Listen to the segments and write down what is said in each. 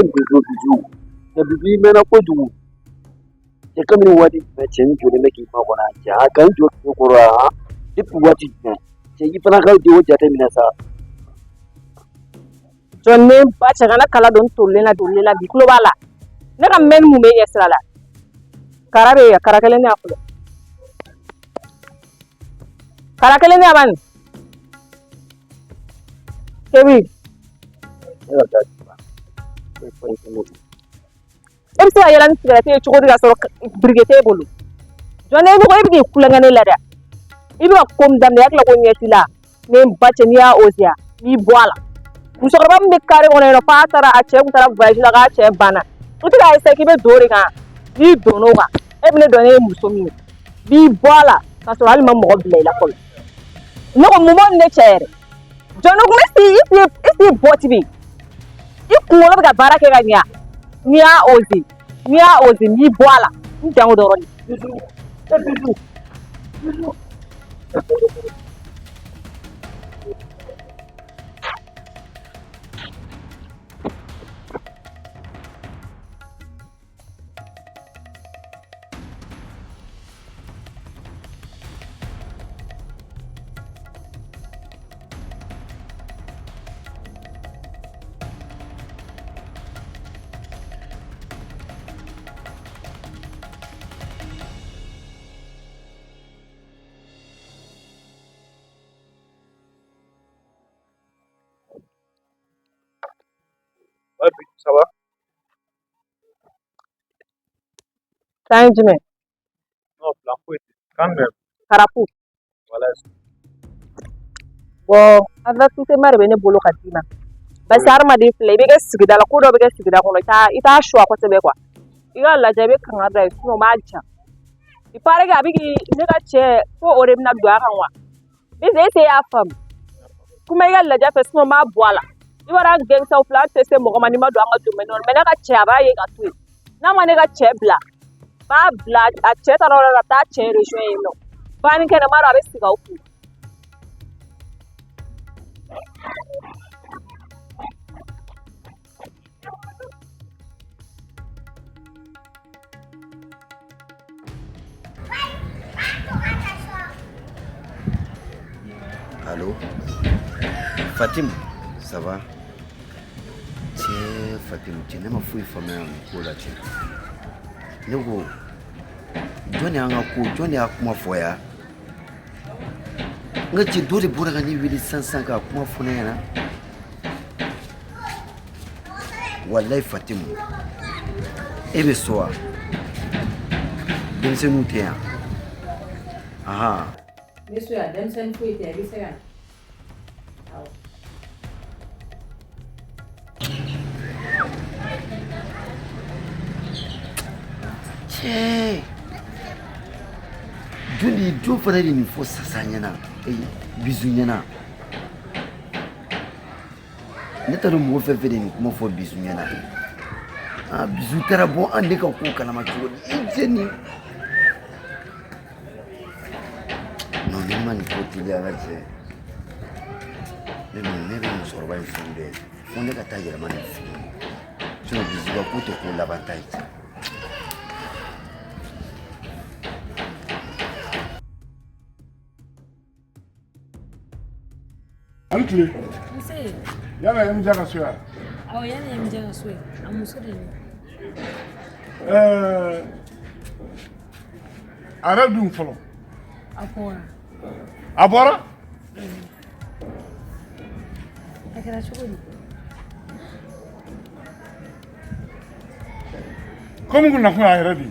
Bijou, Bijou. Cɛ Bijou, i mɛnna kojugu. Cɛ kabini waati jumɛn cɛ n jɔlen bɛ k'i makɔnɔ cɛ a ka n jɔ tile kɔrɔ yan depuis waati jumɛn cɛ i fana ka o jateminɛ sa. Jɔn ne ba cɛ kana kala don tolilen na tolilen na bi tulo b'a la ne ka mɛnni mun bɛ ɲɛ sira la kara bɛ yen kara kelen ne y'a fɔlɔ kara kelen ne y'a bani kebi Ne ka taa d'i ma. E fa i kungo. E bɛ se ka yɛlɛ ni sigɛrɛti ye cogo di ka sɔrɔ birike t'e bolo jɔn ne ko e bɛ k'i kulonkɛ ne la dɛ i bɛ ka ko min daminɛ i hakili la ko ɲɛ t'i la ne ba cɛ n'i y'a oziya n b'i bɔ a la musokɔrɔba min bɛ kare kɔnɔ yen nɔ f'a taara a cɛ kun taara voyage la k'a cɛ banna i tɛ k'a essayer k'i bɛ don o de kan n'i donn'o kan e bɛ ne dɔn ne ye muso min ye n b'i bɔ a la k'a sɔrɔ hali ma mɔgɔ bila i la fɔlɔ ne ko mun b'o ni ne cɛ yɛrɛ jɔn ne kun bɛ si i si bɔ tibi i kunkolo bɛ ka baara kɛ ka ɲa n'i y'a oze n'i y'a oze n b'i bɔ a la n jango dɔrɔn de. Bijou, e Bijou, Bijou. Ouais, ça va? San ye jumɛn? Non, plan foyi tɛ. Kan jumɛn? Karafu. Voilà. Bon, avertissement de bɛ ne bolo ka d'i ma. Parce que hadamaden filɛ i bɛ kɛ sigida la ko dɔ bɛ kɛ sigida kɔnɔ i t'a choix kosɛbɛ quoi. I ka lajɛ i bɛ kangari da ye sinon n b'a ja. Il paraît que a bɛ k'i ne ka cɛ ko o de bɛna don a kan wa. Est ce que e y'a faamu? Kuma i ka lajɛ fɛ sinon n b'a bɔ a la. I b'a dɔn an gɛnsaw filɛ an tɛ se mɔgɔ ma n'i ma don an ka domaine kɔnɔ mais ne ka cɛ a b'a ye ka to yen. N'a ma ne ka cɛ bila b'a bila a cɛ taara yɔrɔ la a bɛ taa cɛ rejoint yen nɔ. Banni kɛnɛ n b'a dɔn a bɛ sigi aw kun. Allô Fatim, ça va? Cɛ Fatim, cɛ ne ma foyi faamuya nin ko la cɛ. Ne ko jɔn de y'an ka ko jɔn de y'a kuma fɔ ya? N ka cɛ dɔ de bɔra ka ne wele sisan sisan k'a kuma fɔ ne ɲɛna. Walayi Fatim, e bɛ so wa? Denmisɛnninw tɛ yan? Ahan. N bɛ so yan denmisɛnnin foyi tɛ yan i bɛ se ka na. Awɔ. Cɛ jɔn de jɔn fana de nin fɔ Sasa ɲɛna Bizu ɲɛna ne t'a dɔn mɔgɔ fɛn fɛn de nin kuma fɔ Bizu ɲɛna aa Bizu taara bɔ an de ka ko kalama cogo di i cɛ nin non ne ma nin ko teliya ka cɛ ne dun ne bɛ musokɔrɔba in furu dɛ fo ne ka taa yɛlɛma nin fɛ yen sinon Bizu ka ko tɛ ko laban ta ye cɛ. Ani tile. Nse. Yala ye Mija ka so yan? Awɔ, yan ye Mija ka so ye. A muso de ye. Ɛɛ a yɛrɛ dun fɔlɔ. A bɔra. A bɔra? A kɛra cogo di? Komi kun nakun y'a yɛrɛ de ye.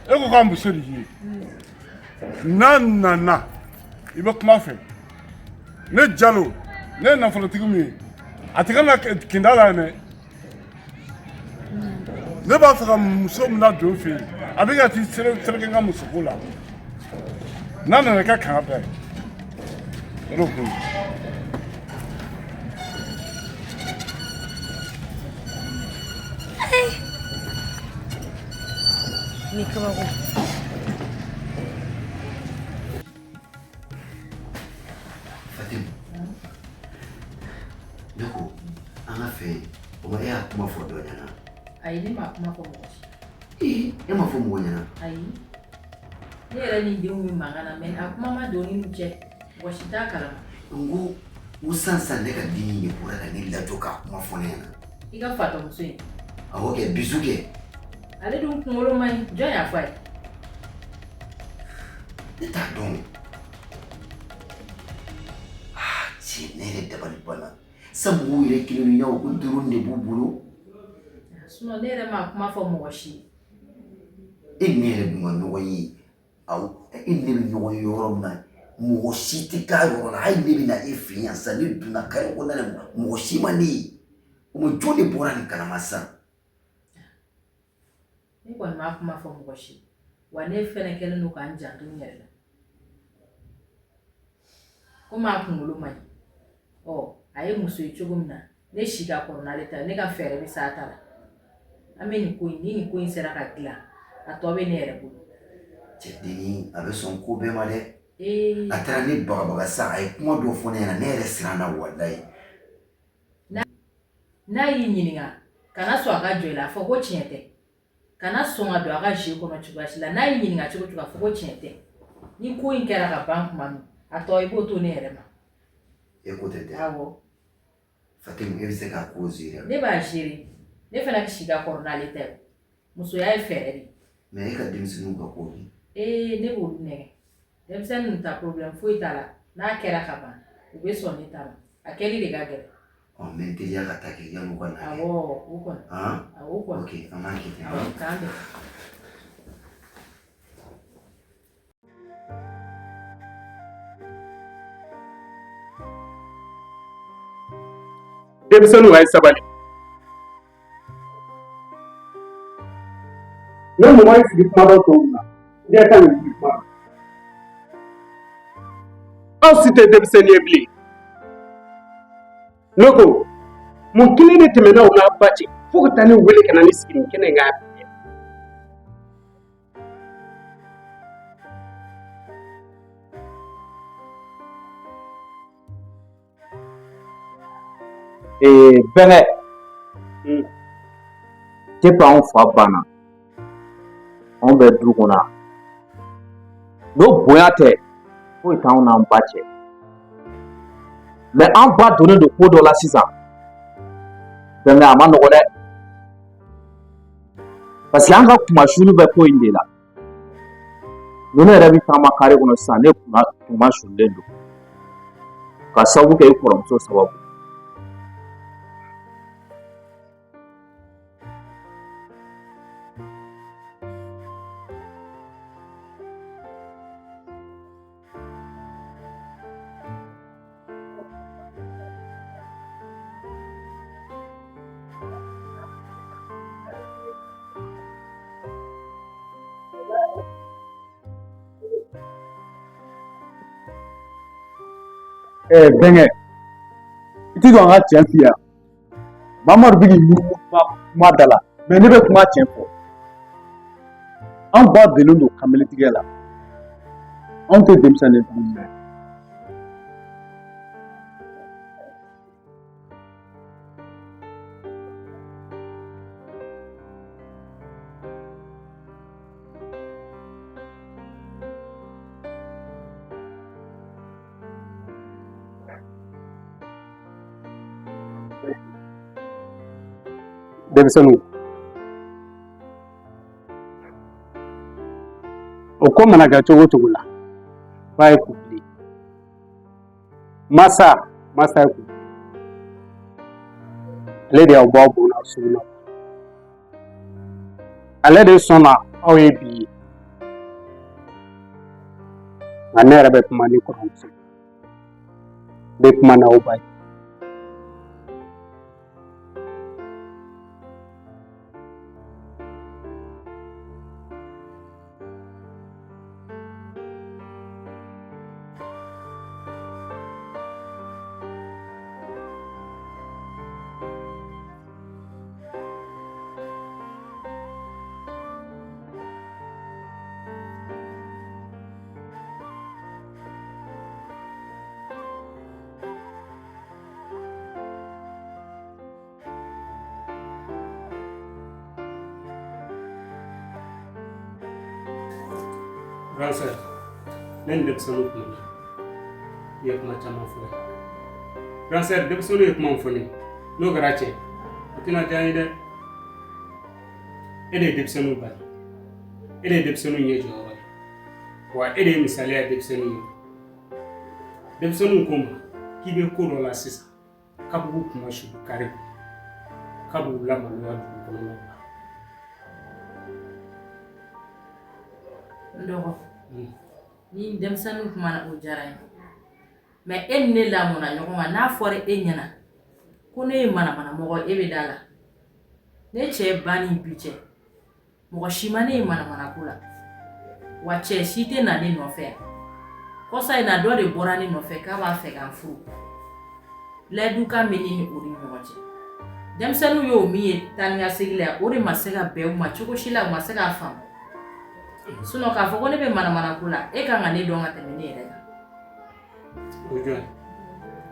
E ko k'a muso de ye. N'a nana i bɛ kuma fɛ. Ne Jalo ne ye nafolotigi min ye a tɛ ka na kinda la yan dɛ. Ne b'a fɛ ka muso min ladon fɛ yen a bɛ ka t'i seleke n ka musoko la n'a nana i ka kanga da ye o de kun. Ni kabako. Fatim, ne ko an ka fɛ O ma e y'a kuma fɔ dɔ ɲɛna? Ayi, ne m'a kuma fɔ mɔgɔ si. Ee, e ma fɔ mɔgɔ ɲɛna? Ayi, ne yɛrɛ ni denw bɛ mankan na, mais a kuma ma don ni n'u cɛ, mɔgɔ si t'a kalama. N ko sisan sisan ne ka dimi de bɔra ka ne lajɔ k'a kuma fɔ ne ɲɛna. I ka fatɔmuso in? Awɔ kɛ, bisu kɛ. Ale dun kunkolo man ɲi, jɔn y'a fɔ a ye? Ne t'a dɔn. Ah, cɛ, ne yɛrɛ dabali banna. Sisan mɔgɔw yɛrɛ kelen don, ko drone de b'u bolo. Sinon ne yɛrɛ m'a kuma fɔ mɔgɔ si. E ni ne yɛrɛ dun ka ɲɔgɔn ye, awɔ, e ni ne bɛ ɲɔgɔn ye yɔrɔ min na, mɔgɔ si tɛ k'a yɔrɔ la. Hali ne bɛ na e fɛ yen sisan, ne donna kare kɔnɔna na, mɔgɔ si ma ne ye. O ma jɔn de bɔra nin kalama sisan? Ne kɔni m'a kuma fɔ mɔgɔ si. Wa ne fɛnɛ kɛlen don k'an janto n yɛrɛ la. Komi a kunkolo man ɲi. Ɔ, a ye muso ye cogo min na, ne si ka kɔrɔ n'ale ta ye, ne ka fɛɛrɛ bɛ s'a ta la. An bɛ nin ko in, ni nin ko in sera ka dilan, a tɔ bɛ ne yɛrɛ bolo. Cɛ, denni a bɛ sɔn ko bɛɛ ma dɛ. Ee. A taara ne bagabaga sisan, a ye kuma dɔ fɔ ne ɲɛna, ne yɛrɛ siranna walayi. N'a y'i ɲininka, kana sɔn a ka jɔ i la, a fɔ ko tiɲɛ tɛ. Kana sɔn ka don a ka jeu kɔnɔ cogoya si la. N'a y'i ɲininka cogo cogo, a fɔ ko tiɲɛ tɛ. Ni ko in kɛra ka ban tuma min, a tɔ i b'o to ne yɛrɛ ma. E ko tɛ dɛ. Awɔ. Fatimu, e bɛ se k'a ko gérer? Ne b'a gérer. Ne fana si ka kɔrɔ n'ale ta ye. Musoya ye fɛɛrɛ de ye. Mais e ka denmisɛnninw ka ko dun? Ee, ne b'olu nɛgɛ. Denmisɛnnin ninnu ta problème foyi t'a la. N'a kɛra ka ban, u bɛ sɔn ne ta ma. A kɛli de ka gɛlɛn. Ɔ, n bɛ n teliya ka taa kɛ yan'u ka na kɛ. Awɔ, o kɔni. Han? Awɔ, o kɔni. Ok, an b'a kɛ ten. Awɔ, k'an bɛn. Denmisɛnninw, a ye sabali. Ne mɔgɔ ye fili kuma dɔ tɔw la, i yɛrɛ kan k'i kuma. Aw si tɛ denmisɛnnin ye bilen. Ne ko, mun kelen de tɛmɛna aw n'a ba cɛ fo ka taa ne wele ka na ne sigi nin kɛnɛ in kan bi? Ee, bɛnkɛ, depuis anw fa banna, anw bɛ du kɔnɔ, n'o bonya tɛ, foyi t'anw n'an ba cɛ. Mais an ba donnen don ko dɔ la sisan, bɛnkɛ, a ma nɔgɔ dɛ, parce que an ka kunmasuli bɛ ko in de la. Ni ne yɛrɛ bɛ taama kare kɔnɔ sisan, ne kunna kunmasulilen don ka sababu kɛ i kɔrɔmuso sababu. Ɛɛ bɛnkɛ, i ti sɔn an ka tiɲɛ f'i ye. Mamadu bɛ k'i munumunu kuma da la, mais ne bɛ kuma tiɲɛ fɔ. An ba donnen don kameletigiya la. Anw tɛ denmisɛnnin tuguni dɛ. Denmisɛnninw, o ko mana kɛ cogo o cogo la, ba ye kunkili, masa masa ye kunkili, ale de y'aw bɔ aw bon n'aw sugunɛ, ale de sɔnna aw ye bi ye. Nka ne yɛrɛ bɛ kuma ni kɔrɔmuso ye, n bɛ kuma n'aw ba ye. Grand sœur, ne ni denmisɛnninw kumana. I ye kuma caman fɔ. Grand sœur, denmisɛnninw ye kuma min fɔ ne ye, n'o kɛra tiɲɛ, o tɛna diya n ye dɛ. E de ye denmisɛnninw ba ye. E de ye denmisɛnninw ɲɛ jɔyɔrɔ ye. Wa e de ye misaliya ye denmisɛnninw ye. Denmisɛnninw ko n ma k'i bɛ ko dɔ la sisan k'a b'u kunmasuli kare kɔnɔ k'a b'u lamaloya dugu kɔnɔnaw la. N dɔgɔ ni denmisɛnninw kumana o diyara n ye mais e ni ne lamɔna ɲɔgɔn kan n'a fɔra e ɲɛna ko ne ye manamanamɔgɔ e bɛ da la ne cɛ ba ni bi cɛ mɔgɔ si ma ne ye manamanako la wa cɛ si tɛ na ne nɔfɛ yan kɔsa in na dɔ de bɔra ne nɔfɛ k'a b'a fɛ ka n furu layidukan bɛ ne ni o ni ɲɔgɔn cɛ denmisɛnninw y'o min ye taa ni ka segin la o de ma se ka bɛn u ma cogo si la u ma se k'a faamu sinon k'a fɔ ko ne bɛ manamanako la e kan ka ne dɔn ka tɛmɛ ne yɛrɛ kan O jɔn ye?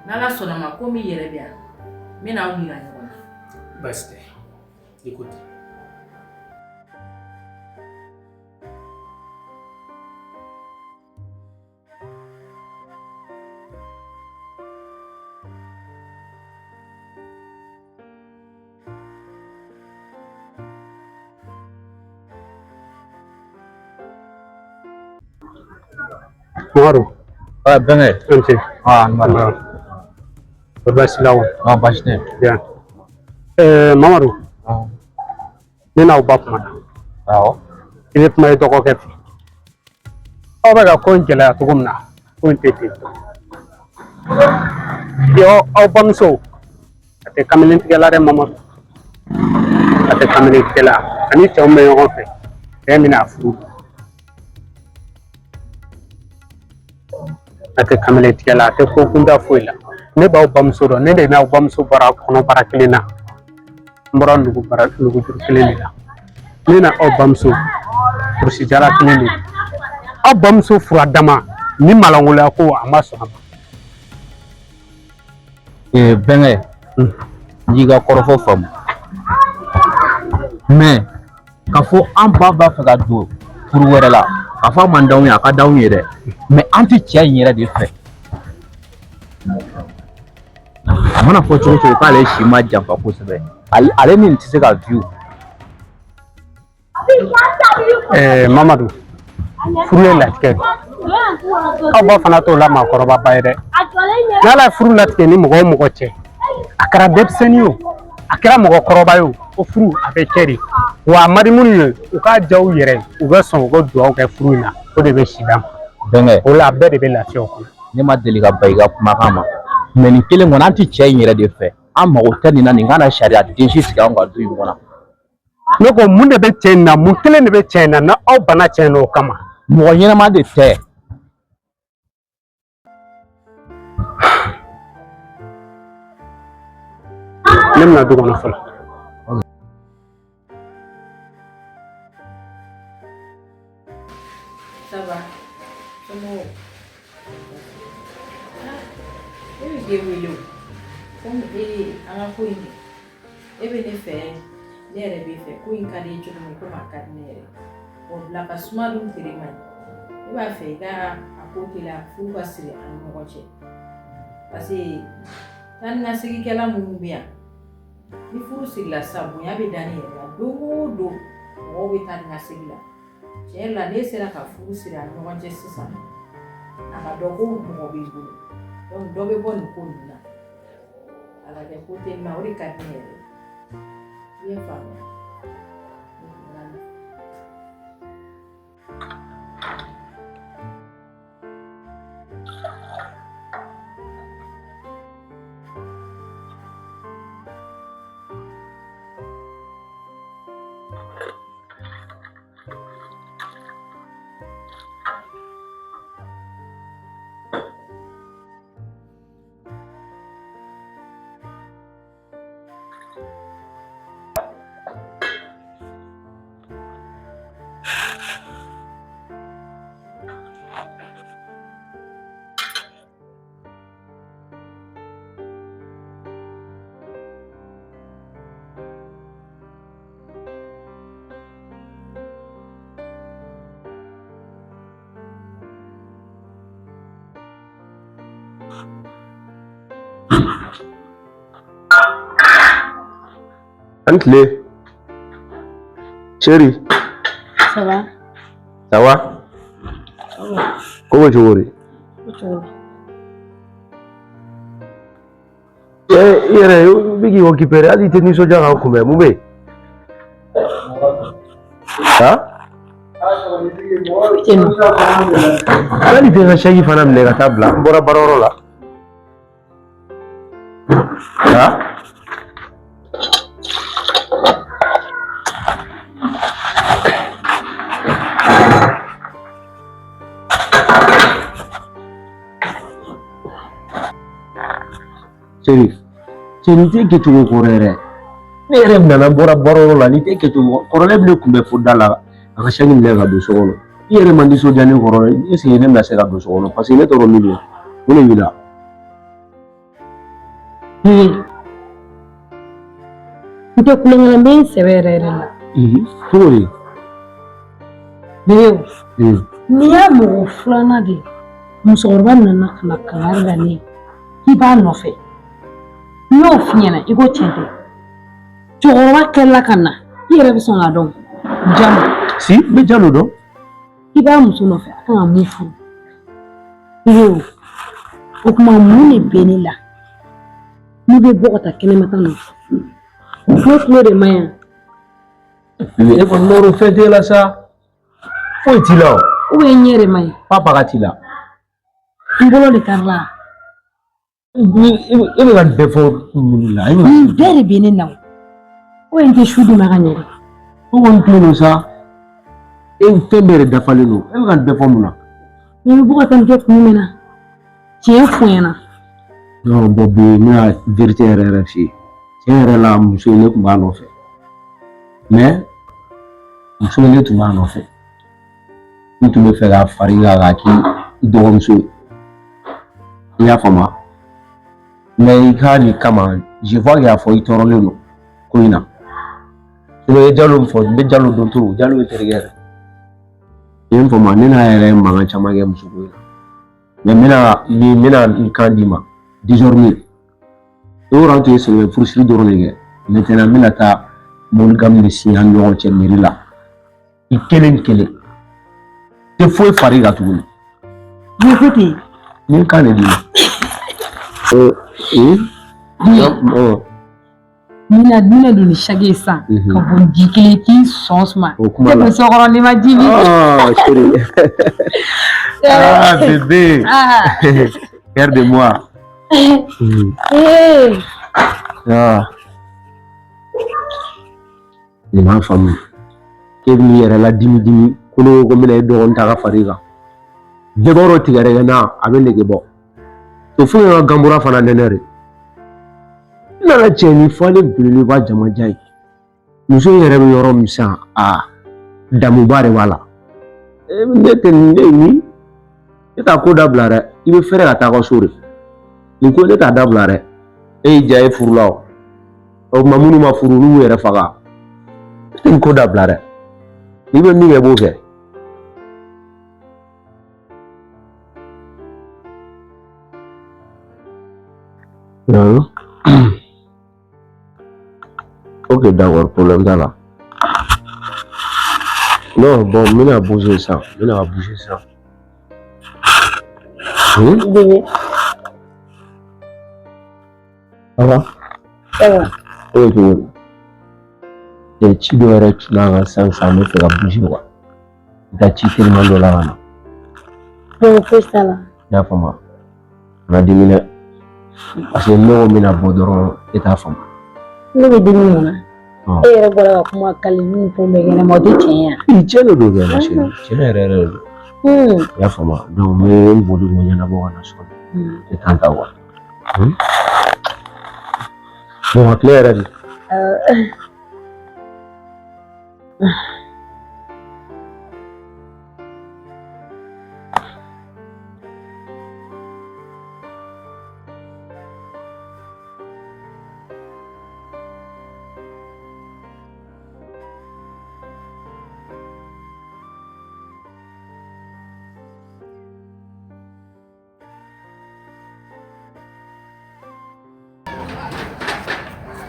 N'ala sɔnna ma komi i yɛrɛ bɛ yan n bɛna aw yira ɲɔgɔn na. Baasi tɛ, i ko ten. Mamadu. Ah, bɛnkɛ. An ce. Ah, an b'a. O baasi la o. Ah, baasi tɛ. Bien. Mamadu. Ne n'aw ba kumana. Awɔ. I bɛ kuma i dɔgɔkɛ fɛ. Aw bɛ ka ko in gɛlɛya cogo min na, ko in tɛ ten. Yɔ aw bamuso a tɛ kamalen tigɛ la dɛ Mamadu. A tɛ kamalen tigɛ la. A ni cɛw bɛ ɲɔgɔn fɛ, cɛ bɛna a furu. A tɛ kamalen tigɛ la, a tɛ ko kunda foyi la. Ne b'aw bamuso dɔn, ne de n'aw bamuso bɔra kɔnɔbara kelen na. N bɔra nugubara nugujuru kelen de la. Ne na aw bamuso kurusijala kelen de. Aw bamuso fura dama ni malangoloya ko a ma sɔn a ma. Ee bɛnkɛ, n y'i ka kɔrɔfɔ faamu. Mais k'a fɔ an ba b'a fɛ ka don furu wɛrɛ la, k'a fɔ a man d'anw ye, a ka d'anw ye dɛ. Mais an tɛ cɛ in yɛrɛ de fɛ. A mana fɔ cogo o cogo k'ale si ma janfa kosɛbɛ, ale ni nin tɛ se ka vivre. Mamadu, furu ye latigɛ de. Aw ba fana t'o la maakɔrɔbaba ye dɛ. N'ala ye furu latigɛ ni mɔgɔ o mɔgɔ cɛ, a kɛra denmisɛnnin ye o, a kɛra mɔgɔkɔrɔba ye o, o furu a bɛ kɛ de. Wa a man di minnu ye, u k'a diya u yɛrɛ ye, u bɛ sɔn u ka dugawu kɛ furu in na, o de bɛ si d'a ma. Bɛnkɛ. O la bɛɛ de bɛ lafiya o kɔnɔ. Ne ma deli ka ban i ka kumakan ma. Mais nin kelen kɔni an tɛ cɛ in yɛrɛ de fɛ. An mago tɛ nin na, nin kana sariya den si sigi anw ka du in kɔnɔ. Ne ko mun de bɛ cɛ in na, mun kelen de bɛ cɛ in na n'aw banna cɛ in na o kama? Mɔgɔ ɲɛnama de tɛ. Ne bɛna du kɔnɔ fɔlɔ. Ça va? Somɔgɔw? E bɛ k'e wele o. Komi e ye an ka ko in kɛ. E bɛ ne fɛ, ne yɛrɛ b'e fɛ. Ko in ka di e cogo min komi a ka di ne yɛrɛ. O bila ka suma dun tere man ɲi. Ne b'a fɛ i ka a ko teliya furu ka siri an ni ɲɔgɔn cɛ. Parce que taa ni ka seginkɛla minnu bɛ yan, ni furu sirila sisan bonya bɛ da ne yɛrɛ la don o don mɔgɔw bɛ taa ni ka segin la. Tiɲɛ yɛrɛ la n'e sera ka furu siri an ni ɲɔgɔn cɛ sisan, a ka dɔn ko mɔgɔ b'i bolo. Donc dɔ bɛ bɔ nin ko ninnu na. A ka kɛ ko telima o de ka di ne yɛrɛ ye. I ye n faamuya? A ni tile. Chérie. Ça va? Ça va? Ko bɛ cogo di? I yɛrɛ i bɛ k'i occupé hali i tɛ nisɔndiya k'an kunbɛn, mun bɛ yen? Han? Hali tɛ n ka saki fana minɛ ka taa bila, n bɔra baarayɔrɔ la. Han? Chérie, cɛ nin tɛ kɛcogo kɔrɔ yɛrɛ. Ne yɛrɛ nana n bɔra baarayɔrɔ la, nin tɛ kɛcogo kɔrɔ. Ne bɛ ne kunbɛn fo da la a ka saki minɛ ka don so kɔnɔ. I yɛrɛ ma nisɔndiya ne kɔrɔ, est ce que ne bɛna se ka don so kɔnɔ? Parce que ne t'a dɔn min don. Mun de b'i la? N tɛ kulonkɛ la, n bɛ n sɛbɛ yɛrɛ yɛrɛ la. Cogo di? Bébé, nin y'a mɔgɔ filanan de ye. Musokɔrɔba nana ka na kangari da ne ye k'i b'a nɔfɛ. N y'o f'i ɲɛna, i ko tiɲɛ tɛ. Cɛkɔrɔba kɛla ka na, i yɛrɛ bɛ sɔn k'a dɔn. Jalo. Si, n bɛ Jalo dɔn. I b'a muso nɔfɛ, a kan ka mun furu? Bébé, o tuma mun de bɛ ne la? N'i bɛ bɔ ka taa kɛnɛma tan nɔ, ne tulo de man ɲi. E kɔni b'a dɔn fɛn t'e la sa. Foyi t'i la o. Ou bien n ɲɛ de man ɲi. Papa t'i la. N bolo de karila. E bɛ ka nin bɛɛ fɔ mun la? Nin bɛɛ de bɛ ne la o. Ou bien n tɛ su dun ka ɲɛ de. O kɔni tulo don sa. E fɛn bɛɛ de dafalen don. E bɛ ka nin bɛɛ fɔ mun na? Ne bɛ bɔ ka taa nin kɛ kun min na, tiɲɛ fɔ n ɲɛna. Non, bon, bi n bɛna vérité yɛrɛ yɛrɛ f'i ye. Tiɲɛ yɛrɛ la, muso in ne tun b'a nɔfɛ. Mais muso in ne tun b'a nɔfɛ. N tun bɛ fɛ k'a fari kan k'a kɛ i dɔgɔmuso ye. I y'a faamu? Mais i ka nin kama, je vois k'a fɔ i tɔɔrɔlen don ko in na. I bɛ Jalo min fɔ, n bɛ Jalo dɔn trop. Jalo ye terikɛ yɛrɛ. I ye n faamu? Ne n'a yɛrɛ ye mankan caman kɛ muso ko in na. Mais n bɛna nin, n bɛna n kan d'i ma désormais. O yɔrɔ an tun ye sɛbɛ furusiri dɔrɔn de kɛ. Maintenant n bɛna taa monogame de signer an ni ɲɔgɔn cɛ mairie la. I kelen kelen. Tɛ foyi far'i kan tuguni. Ne ko ten. N ye n kan de d'i ma. Ee. N bɛna don ni saki ye sisan ka bɔ ji kelen k'i sɔn suma. O kuma la. Tɛ don so kɔnɔ n'i ma ji min. Ah, chérie. Ah, bébé. Ah. Fier de moi. Ee. Ah. Nin m'a faamu. K'e bɛ n'i yɛrɛ la dimi dimi ko ne ko n bɛna e dɔgɔnin ta ka far'i kan. Bɛɛ b'a dɔn tigɛdɛgɛ na a bɛ nege bɔ. O fo ka ganbura fana nɛnɛ de. N nana cɛ ni falen belebeleba jamajan ye. Muso in yɛrɛ bɛ yɔrɔ min sisan, aa damuba de b'a la. Ne tɛ nin ne ni ne t'a ko dabila dɛ. I bɛ fɛrɛ ka taa ka so de. Nin ko ne t'a dabila dɛ. E y'i ja e furula o. O tuma minnu ma furu olu b'u yɛrɛ faga. Ne tɛ nin ko dabila dɛ. N'i bɛ min kɛ i b'o kɛ. Non. Ok, d'accord, problème t'a la. Non, bon, n bɛna bouger sisan. N bɛna bouger sisan. Bébé. Ça va? Ça va. E bɛ cogo di? Cɛ ci dɔ yɛrɛ cunna kan sisan sisan, n bɛ fɛ ka bouger quoi. N bɛ taa ci teliman dɔ la ka na. Bébé, foyi t'a la. I y'a faamu? Kana dimi dɛ. Parce que ne ko n bɛna bɔ dɔrɔn e t'a faamu. Ne bɛ dimi mun na? E yɛrɛ bɔra ka kuma kali min fɛn bɛɛ kɛ ne ma, o tɛ tiɲɛ ye wa? I tiɲɛ de don kɛ, ma chérie. Tiɲɛ yɛrɛ yɛrɛ de don. I y'a faamu? Donc n bɛ n boli k'o ɲɛnabɔ ka na so kɔnɔ. E t'an ta quoi. Bon, a tile yɛrɛ di?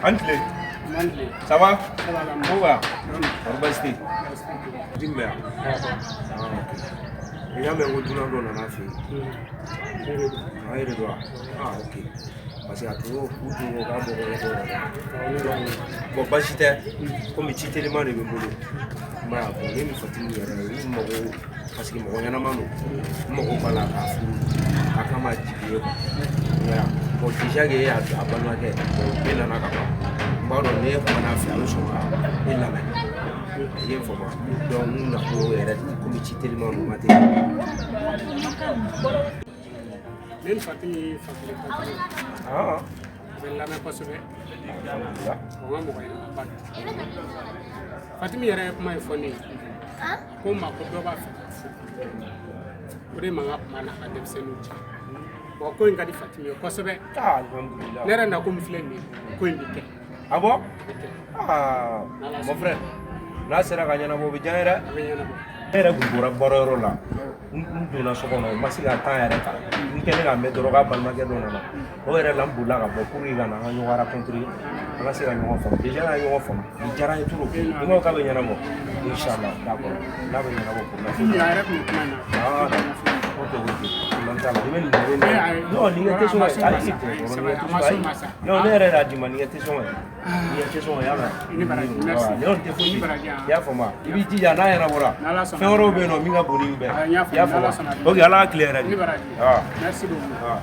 An tile. Ça va? Ko ba? Kɔri baasi tɛ yen? Jigi bɛ yan? Ah, ok. I y'a mɛn ko dunan dɔ nana fɛ yen. Ah, e de don wa? Ah, ok. Parce que a tun y'o u tun ko k'a dɔgɔkɛ dɔ nana. Bon, baasi tɛ. Komi ci teliman de bɛ n bolo. I m'a ye bon, ne ni Fatimi yɛrɛ, n mago parce que mɔgɔ ɲɛnama don. N mago b'a la k'a furu. A kama jigi ye quoi. I y'a ye bon, déjà que e y'a a balimakɛ, bon, e nana ka ban. N b'a dɔn n'e kumana a fɛ, a bɛ sɔn ka e lamɛn. I ye n faamu wa? Donc n nakun y'o yɛrɛ de ye komi ci teliman don, ma teli. Ne ni Fatimi ye fa kelen ba kelen. Ah. A bɛ n lamɛn kosɛbɛ. O ma mɔgɔ ɲɛnamaba don. Fatimi yɛrɛ ye kuma in fɔ ne ye. Ko n ma ko dɔ b'a fɛ ka furu. O de mankan tun b'a n'a ka denmisɛnninw cɛ. Bon, ko in ka di Fatimi ye kosɛbɛ. Alhamdulillah. Ne yɛrɛ nakun min filɛ nin ye, ko in bɛ kɛ. Ah bon? A bɛ kɛ. Ah, mon frère, n'a sera ka ɲɛnabɔ, o bɛ diya n ye dɛ. A bɛ ɲɛnabɔ. Ne yɛrɛ tun bɔra baarayɔrɔ la, n donna so kɔnɔ, n ma se ka temps yɛrɛ ta. N kɛlen k'a mɛn dɔrɔn k'a balimakɛ dɔ nana. O yɛrɛ la, n bolila ka bɔ pour que ka na an ka ɲɔgɔn rencontrer, an ka se ka ɲɔgɔn faamu. Déjà an ye ɲɔgɔn faamu, nin diyara n ye trop. Ni ko k'a bɛ ɲɛnabɔ, inchallah, d'accord. N'a bɛ ɲɛnabɔ, problème foyi A yɛrɛ tun bɛ kuma in na. Ah, ok, ok. Problème t'a la. I bɛ nin minɛ, i bɛ nin minɛ. Non, nin kɛ tɛ sɔn ka ayi, nin kɛ tɛ sɔn ka ayi. Non, ne yɛrɛ y'a d'i ma, nin kɛ tɛ sɔn ka nin kɛ tɛ sɔn ka y'a mɛn. I ni baraji, merci. Ne kɔni tɛ foyi I ni baraji, i y'a faamu wa? I b'i jija n'a ɲɛnabɔra. N'Ala sɔnna. Fɛn wɛrɛw bɛ yen nɔ min ka bon ni nin bɛɛ ye. N y'a I y'a faamu, n'Ala faamu sɔnna. wa? Ok, Ala ka tile hɛrɛ I di. ni baraji. Ah. Merci beaucoup. Ah.